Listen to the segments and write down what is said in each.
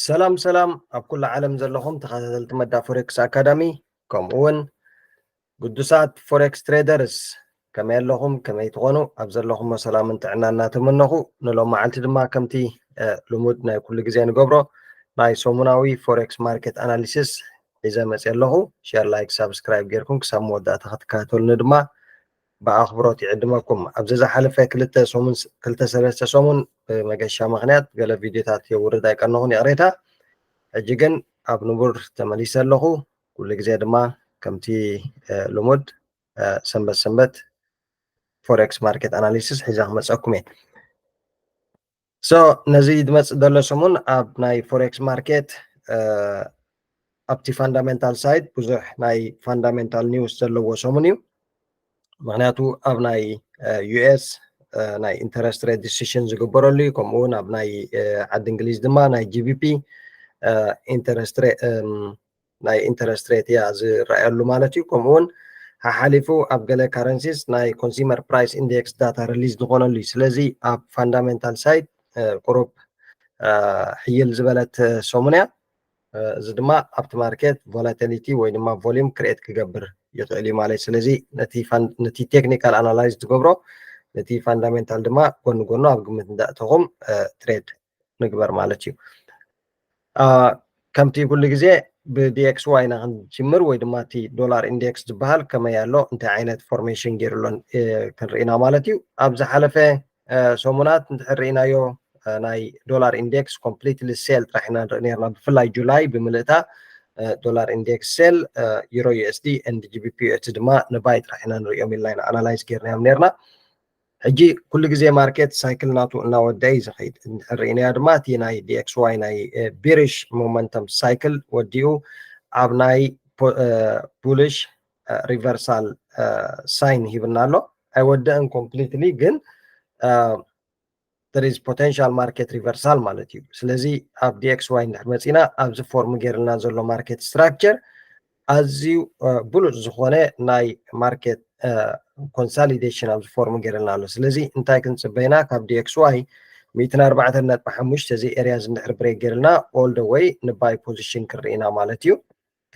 ሰላም ሰላም ኣብ ኩሉ ዓለም ዘለኹም ተኸታተልቲ መዳ ፎሬክስ ኣካዳሚ፣ ከምኡ እውን ግዱሳት ፎሬክስ ትሬደርስ፣ ከመይ ኣለኹም? ከመይ ትኾኑ? ኣብ ዘለኹሞ ሰላምን ጥዕናን እናተመነኹ፣ ንሎም መዓልቲ ድማ ከምቲ ልሙድ ናይ ኩሉ ግዜ ንገብሮ ናይ ሰሙናዊ ፎሬክስ ማርኬት ኣናሊሲስ ሒዘ መፅእ ኣለኹ። ሸር፣ ላይክ፣ ሳብስክራይብ ጌርኩም ክሳብ መወዳእታ ክትከታተሉኒ ድማ ብኣኽብሮት ይዕድመኩም። ኣብዚ ዝሓለፈ ክልተ ሰሙን፣ ክልተ ሰለስተ ሰሙን ብመገሻ ምኽንያት ገለ ቪድዮታት የውርድ ኣይቀነኹን፣ ይቕሬታ። ሕጂ ግን ኣብ ንቡር ተመሊሰ ኣለኹ። ኩሉ ግዜ ድማ ከምቲ ልሙድ ሰንበት ሰንበት ፎሬክስ ማርኬት ኣናሊሲስ ሒዛ ክመፀኩም እየ። ሶ ነዚ ዝመፅእ ዘሎ ሰሙን ኣብ ናይ ፎሬክስ ማርኬት ኣብቲ ፋንዳሜንታል ሳይድ ብዙሕ ናይ ፋንዳሜንታል ኒውስ ዘለዎ ሰሙን እዩ። ምክንያቱ ኣብ ናይ ዩኤስ ናይ ኢንተረስት ሬት ዲሲሽን ዝግበረሉ እዩ። ከምኡ እውን ኣብ ናይ ዓዲ እንግሊዝ ድማ ናይ ጂቢፒ ኢንተረስት ናይ ኢንተረስት ሬት እያ ዝረኣየሉ ማለት እዩ። ከምኡ እውን ሓሓሊፉ ኣብ ገለ ካረንሲስ ናይ ኮንሱመር ፕራይስ ኢንዴክስ ዳታ ሪሊዝ ዝኾነሉ እዩ። ስለዚ ኣብ ፋንዳሜንታል ሳይድ ቁሩብ ሕይል ዝበለት ሰሙን እያ። እዚ ድማ ኣብቲ ማርኬት ቮላቲሊቲ ወይ ድማ ቮሊዩም ክሬት ክገብር ይኽእል እዩ ማለት እዩ። ስለዚ ነቲ ቴክኒካል ኣናላይዝ ትገብሮ፣ ነቲ ፋንዳሜንታል ድማ ጎኒ ጎኑ ኣብ ግምት እንዳእተኹም ትሬድ ንግበር ማለት እዩ። ከምቲ ኩሉ ግዜ ብዲኤክስዋይ ኢና ክንጅምር ወይ ድማ እቲ ዶላር ኢንዴክስ ዝበሃል ከመይ ኣሎ፣ እንታይ ዓይነት ፎርሜሽን ገይሩሎን ክንርኢና ማለት እዩ። ኣብ ዝሓለፈ ሰሙናት እንድሕር ርኢናዮ ናይ ዶላር ኢንዴክስ ኮምፕሊትሊ ሴል ጥራሕ ኢና ንርኢ ነርና። ብፍላይ ጁላይ ብምልእታ ዶላር ኢንዴክስ ሴል፣ ዩሮ ዩኤስዲ ኤንድ ጂቢፒ ዩኤስዲ ድማ ንባይ ጥራሕ ኢና ንሪኦም ኢልና ኢና ኣናላይዝ ጌርናዮም ነርና። ሕጂ ኩሉ ግዜ ማርኬት ሳይክል ናቱ እናወደአ እዩ ዝኸይድ። እንድሕር ርኢናዮ ድማ እቲ ናይ ዲኤክስዋይ ናይ ቢሪሽ ሞመንተም ሳይክል ወዲኡ ኣብ ናይ ቡሊሽ ሪቨርሳል ሳይን ሂብና ኣሎ። ኣይወደአን ኮምፕሊትሊ፣ ግን there is potential market reversal ማለት እዩ። ስለዚ ኣብ ዲኤክስዋይ እንድሕር መፂና ኣብዚ ፎርም ገይርልና ዘሎ ማርኬት ስትራክቸር ኣዝዩ ብሉፅ ዝኾነ ናይ ማርኬት ኮንሳሊዴሽን ኣብዚ ፎርም ገይርልና ኣሎ። ስለዚ እንታይ ክንፅበይና ካብ ዲኤክስዋይ ሚእትን ኣርባዕተን ነጥቢ ሓሙሽተ እዚ ኤርያ እዚ እንድሕር ብሬክ ገይርልና ኦል ደ ወይ ንባይ ፖዚሽን ክንርኢና ማለት እዩ።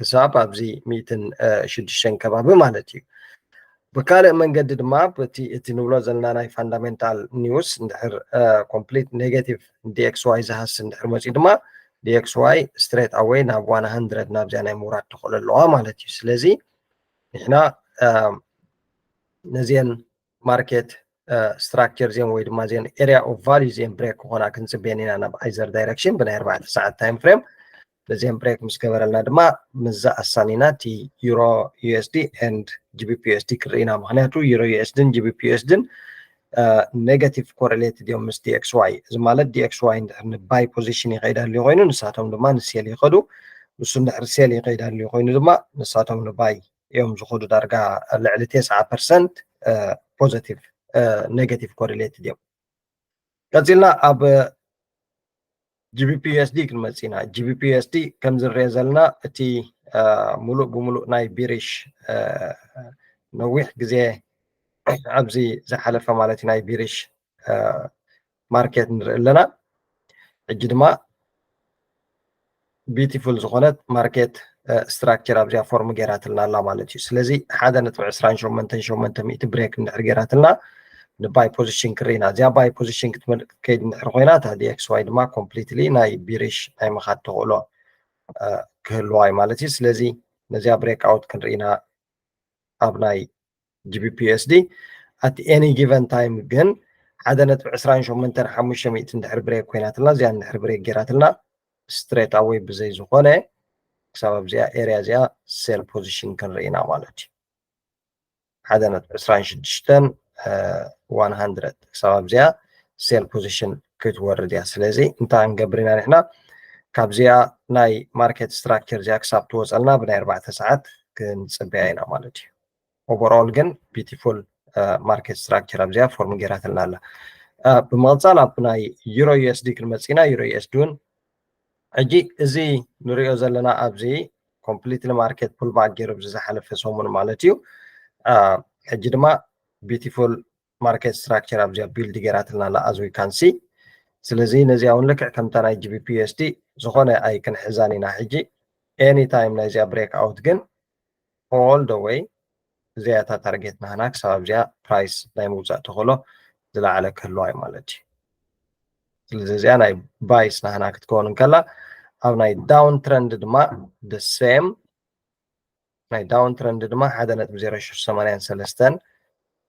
ክሳብ ኣብዚ ሚእትን ሽዱሽተን ከባቢ ማለት እዩ። ብካልእ መንገዲ ድማ በቲ እቲ ንብሎ ዘለና ናይ ፋንዳሜንታል ኒውስ እንድሕር ኮምፕሊት ኔጋቲቭ ዲኤክስዋይ ዝሃስ እንድሕር መፂኡ ድማ ዲኤክስዋይ ስትሬት ኣወይ ናብ ዋን ሃንድረድ ናብዚኣ ናይ ምውራድ ተኽእሎ ኣለዋ ማለት እዩ። ስለዚ ንሕና ነዚአን ማርኬት ስትራክቸር እዚአን ወይ ድማ እዚአን ኤርያ ኦፍ ቫልዩ እዚአን ብሬክ ክኾና ክንፅበየን ኢና ናብ ኣይዘር ዳይረክሽን ብናይ ኣርባዕተ ሰዓት ታይም ፍሬም። በዚአን ብሬክ ምስ ገበረልና ድማ ምዛ ኣሳኒና እቲ ዩሮ ዩኤስዲ ኤንድ ጂቢፒ ዩኤስዲ ክርኢና። ምክንያቱ ዩሮ ዩኤስድን ጂቢፒ ዩኤስድን ኔጋቲቭ ኮሬሌትድ እዮም ምስ ዲኤክስዋይ። እዚ ማለት ዲኤክስዋይ እንድሕር ንባይ ፖዚሽን ይኸይድ ኣልዩ ኮይኑ ንሳቶም ድማ ንሴል ይኸዱ። ንሱ እንድሕር ሴል ይኸይድ ኣልዩ ኮይኑ ድማ ንሳቶም ንባይ እዮም ዝኸዱ። ዳርጋ ልዕሊ ተስዓ ፐርሰንት ፖዘቲቭ ኔጋቲቭ ኮሬሌትድ እዮም። ቀፂልና ኣብ ጂቢፒ ዩኤስዲ ክንመፅእ ኢና። ጂቢፒ ዩኤስዲ ከም ዝንሪኦ ዘለና እቲ ሙሉእ ብሙሉእ ናይ ቢሪሽ ነዊሕ ግዜ ኣብዚ ዝሓለፈ ማለት ናይ ቢሪሽ ማርኬት ንርኢ ኣለና። ሕጂ ድማ ቢዩቲፉል ዝኾነት ማርኬት ስትራክቸር ኣብዚኣ ፎርም ገይራትልና ኣላ ማለት እዩ። ስለዚ ሓደ ነጥቢ ዕስራን ሸሞንተን ሸሞንተ ሚእቲ ብሬክ እንድሕር ገይራትልና ንባይ ፖዚሽን ክርኢና። እዚኣ ባይ ፖዚሽን ክትመልእ ክትከይድ እንድሕር ኮይና እታ ዲኤክስዋይ ድማ ኮምፕሊትሊ ናይ ቢሪሽ ናይ ምኻድ ተኽእሎ ክህልዋ እዩ ማለት እዩ። ስለዚ ነዚኣ ብሬክ ኣውት ክንርኢና ኣብ ናይ ጂቢፒ ዩኤስዲ ኣት ኤኒ ጊቨን ታይም ግን ሓደ ነጥቢ ዕስራን ሸሞንተን ሓሙሽተ ሚእቲ እንድሕር ብሬክ ኮይናትልና እዚኣ እንድሕር ብሬክ ገይራትልና ስትሬት ኣወይ ብዘይ ዝኾነ ክሳብ ኣብዚኣ ኤርያ እዚኣ ሴል ፖዚሽን ክንርኢና ማለት እዩ። ሓደ ነጥቢ ዕስራን ሽዱሽተን ዋን ሃንድረድ ክሳብ ኣብዚኣ ሴል ፖዚሽን ክትወርድ እያ። ስለዚ እንታይ ክንገብር ኢና ንሕና ካብዚኣ ናይ ማርኬት ስትራክቸር እዚኣ ክሳብ ትወፀልና ብናይ ኣርባዕተ ሰዓት ክንፅበያ ኢና ማለት እዩ። ኦቨርኦል ግን ቢዩቲፉል ማርኬት ስትራክቸር ኣብዚኣ ፎርም ገይራትልና ኣላ። ብምቕፃል ኣብ ናይ ዩሮ ዩኤስዲ ክንመፅእ ኢና። ዩሮ ዩኤስዲ እውን ሕጂ እዚ ንሪኦ ዘለና ኣብዚ ኮምፕሊትሊ ማርኬት ፑልባክ ገይሩ ኣብዚ ዝሓለፈ ሰሙን ማለት እዩ። ሕጂ ድማ ቢዩቲፉል ማርኬት ስትራክቸር ኣብዚኣ ቢልድ ገይራትልና ኣላ as we can see። ስለዚ ነዚኣ እውን ልክዕ ከምታ ናይ GBP USD ዝኾነ ኣይክንሕዛን ኢና። ሕጂ any time ናይዚኣ break out ግን all the way እዚኣ እታ ታርጌት ናህና ክሳብ ኣብዚኣ ፕራይስ ናይ ምውፃእ ተኽእሎ ዝለዓለ ክህልዋ እዩ ማለት እዩ። ስለዚ እዚኣ ናይ ባይስ ናህና ክትከውን እንከላ ኣብ ናይ down trend ድማ the same ናይ down trend ድማ ሓደ ነጥቢ ዜሮ ሽሕ ሰማንያን ሰለስተን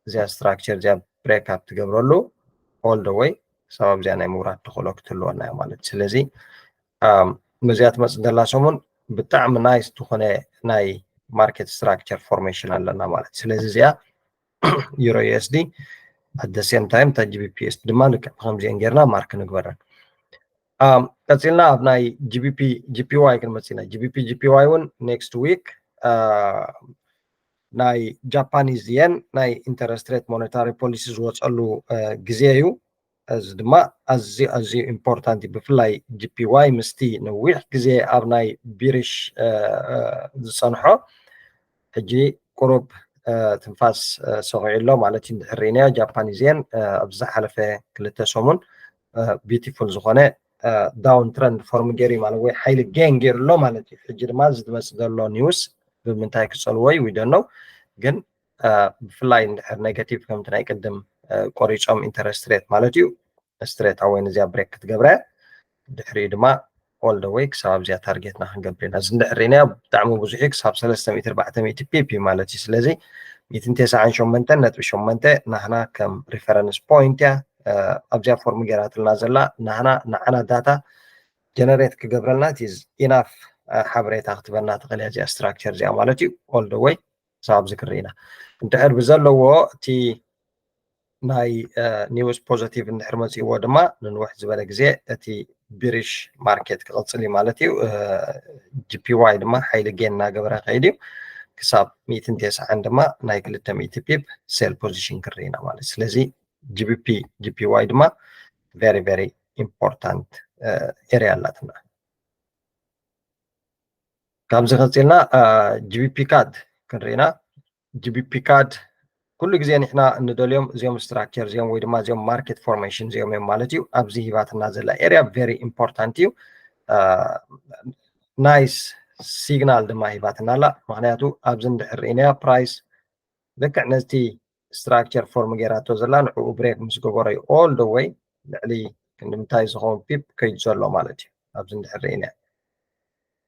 እዚኣ structure እዚኣ break up ትገብረሉ all the way ክሳብ ኣብዚኣ ናይ ምውራድ ተኽእሎ ክትህልወና እዩ ማለት እዩ። ስለዚ ነዚኣ ትመፅእ ዘላ ሰሙን ብጣዕሚ nice ዝኾነ ናይ market structure formation ኣለና ማለት እዩ። ስለዚ እዚኣ Euro USD at the same time እታ GBP USD ድማ ልክዕ ብከምዚአን ጌርና ማርክ ንግበረን። ቀፂልና ኣብ ናይ GBP JPY ክንመፅእ ኢና። GBP JPY እውን next week ናይ Japanese yen ናይ interest rate monetary policy ዝወፀሉ ግዜ እዩ። እዚ ድማ ኣዝዩ ኣዝዩ important እዩ። ብፍላይ JPY ምስቲ ነዊሕ ግዜ ኣብ ናይ bearish ዝፀንሖ ሕጂ ቁሩብ ትንፋስ ሰኺዑ ኣሎ ማለት እዩ። እንድሕር ርኢናዮ Japanese yen ኣብ ዝሓለፈ ክልተ ሰሙን beautiful ዝኾነ down trend form ገይሩ ማለት ወይ ሓይሊ gain ገይሩ ኣሎ ማለት እዩ። ሕጂ ድማ እዚ ዝመፅእ ዘሎ news ብምንታይ ክፀልዎ እዩ we don't know። ግን ብፍላይ እንድሕር negative ከምቲ ናይ ቅድም ቆሪፆም interest rate ማለት እዩ straight away ነዚኣ break ክትገብረ ድሕሪኡ ድማ all the way ክሳብ ኣብዚኣ ታርጌትና ክንገብር ኢና። እዚ እንድሕር ርኢናዮ ብጣዕሚ ብዙሕ እዩ፣ ክሳብ ሰለስተ ሚእቲ ኣርባዕተ ሚእቲ ፒፕ እዩ ማለት እዩ። ስለዚ ሚእትን ተስዓን ሸሞንተን ነጥቢ ሸሞንተ ናህና ከም reference point እያ ኣብዚኣ form ገይራትልና ዘላ። ናህና ንዓና data generate ክገብረልና it is enough ሓበሬታ ክትበና ትኽእል እያ እዚኣ structure እዚኣ ማለት እዩ። All the way ክሳብ ኣብዚ ክርኢ ኢና። እንድሕር ብዘለዎ እቲ ናይ news positive እንድሕር መፂእዎ ድማ ንንውሕ ዝበለ ግዜ እቲ bearish market ክቕፅል እዩ ማለት እዩ። JPY ድማ ሓይሊ gain እናገበረ ከይድ እዩ ክሳብ ሚእትን ተስዓን ድማ ናይ ክልተ ሚእቲ ፒፕ sell position ክርኢ ኢና ማለት እዩ። ስለዚ GBP JPY ድማ very very important area ኣላትና። ካብዚ ቀፂልና GBP CAD ክንርኢ ኢና። GBP CAD ኩሉ ግዜ ንሕና እንደልዮም እዚኦም structure እዚኦም ወይ ድማ እዚኦም market formation እዚኦም እዮም ማለት እዩ። ኣብዚ ሂባትና ዘላ area very important እዩ። Nice signal ድማ ሂባትና ኣላ። ምክንያቱ ኣብዚ እንድሕር ርኢናያ ፕራይስ ልክዕ ነቲ structure form ገይራቶ ዘላ ንዕኡ break ምስ ገበሮ እዩ all the way ልዕሊ ክንዲ ምንታይ ዝኸውን ፒፕ ከይዱ ዘሎ ማለት እዩ። ኣብዚ እንድሕር ርኢናያ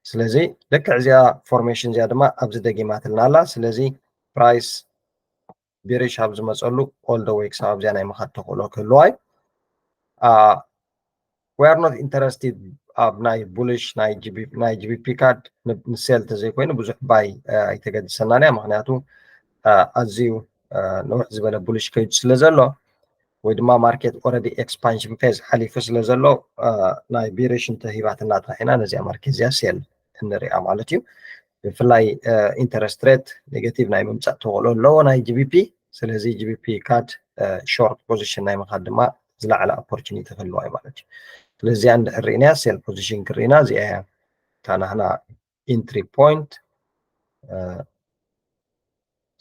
ስለዚ ልክዕ እዚኣ formation እዚኣ ድማ ኣብዚ ደጊማትልና ኣላ። ስለዚ ፕራይስ bearish ኣብ ዝመፀሉ all the way ክሳብ ኣብዚኣ ናይ ምኻድ ተኽእሎ ክህልዋ እዩ። We are not interested ኣብ ናይ bullish ናይ GBP CAD ን sell ተዘይኮይኑ ብዙሕ buy ኣይተገድሰናን እያ። ምክንያቱ ኣዝዩ ንውሕ ዝበለ bullish ከይዱ ስለ ዘሎ ወይ ድማ market already expansion phase ሓሊፉ ስለ ዘሎ ናይ bearish እንተሂባትና ጥራሕ ኢና ነዚኣ market እዚኣ sell እንሪኣ ማለት እዩ። ብፍላይ interest rate negative ናይ ምምፃእ ተኽእሎ ኣለዎ ናይ GBP። ስለዚ GBP CAD short position ናይ ምኻድ ድማ ዝለዓለ opportunity ክህልዋ እዩ ማለት እዩ። ስለዚ እንድሕር ርኢናያ sell position ክርኢና እዚኣ እያ እታ ናህና entry point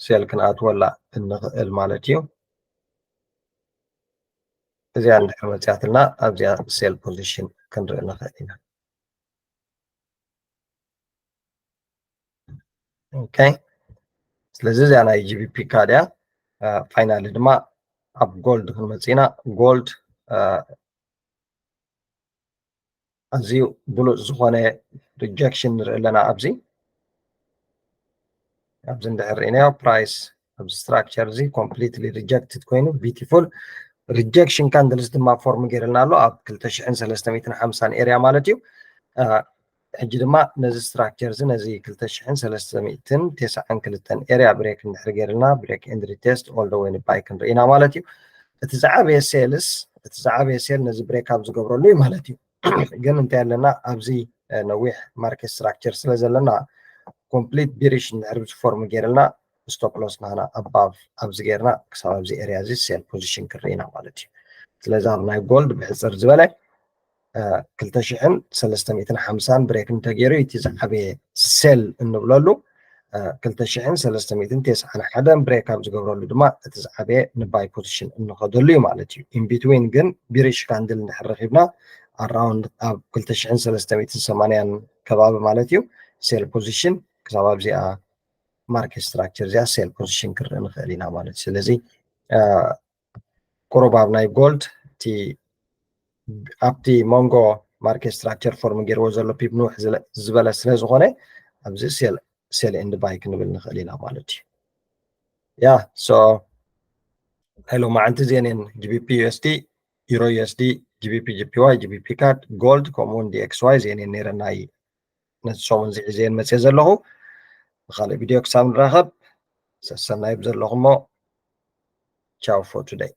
sell ክንኣትወላ እንኽእል ማለት እዩ። እዚኣ እንድሕር መፅያትልና ኣብዚኣ sell position ክንርኢ ንኽእል ኢና። Okay ስለዚ እዚኣ ናይ GBP CAD እያ። Finally ድማ ኣብ gold ክንመፅእ ኢና። Gold ኣዝዩ ብሉፅ ዝኾነ rejection ንርኢ ኣለና። ኣብዚ ኣብዚ እንድሕር ርኢናዮ ፕራይስ ኣብዚ structure እዚ completely rejected ኮይኑ beautiful rejection candles ድማ form ገይርልና ኣሎ ኣብ ክልተ ሽሕን ሰለስተ ሚእትን ሓምሳን area ማለት እዩ። ሕጂ ድማ ነዚ structure እዚ ነዚ ክልተ ሽሕን ሰለስተ ሚእትን ተስዓን ክልተን area break እንድሕር ገይርልና break and retest all the way ን buy ክንርኢ ኢና ማለት እዩ። እቲ ዝዓበየ sales እቲ ዝዓበየ sell ነዚ break up ዝገብረሉ እዩ ማለት እዩ። ግን እንታይ ኣለና ኣብዚ ነዊሕ market structure ስለ ዘለና complete bearish እንድሕር form ገይርልና stop loss ናህና above ኣብዚ ገይርና ክሳብ ኣብዚ area እዚ sell position ክርኢና ማለት እዩ። ስለዚ ኣብ ናይ gold ብሕፅር ዝበለ ክልተ ሽሕን ሰለስተ ሚእትን ሓምሳን break እንተገይሩ እቲ ዝዓበየ sell እንብለሉ ክልተ ሽሕን ሰለስተ ሚእትን ተስዓን ሓደን break ኣብ ዝገብረሉ ድማ እቲ ዝዓበየ ን buy position እንኸደሉ እዩ ማለት እዩ። In between ግን bearish candle እንድሕር ረኺብና around ኣብ ክልተ ሽሕን ሰለስተ ሚእትን ሰማንያን ከባቢ ማለት እዩ sell position ክሳብ ኣብዚኣ market structure እዚኣ sell position ክርኢ ንኽእል ኢና ማለት እዩ። ስለዚ ቁሩብ ኣብ ናይ gold እቲ ኣብቲ መንጎ market structure form ገይርዎ ዘሎ pip ንውሕ ዝበለ ስለ ዝኾነ ኣብዚ sell sell and buy ክንብል ንኽእል ኢና ማለት እዩ። ያ so ናይ ሎማዓንቲ እዚአን እየን GBP USD፣ Euro USD፣ GBP JPY፣ GBP CAD፣ gold ከምኡ እውን DXY እዚአን እየን ነይረን ናይ ነቲ ሰሙን እዚ ሒዘየን መፅየ ዘለኹ። ብካልእ ቪድዮ ክሳብ ንራኸብ ሰሰናይ ብዘለኹሞ ciao for today።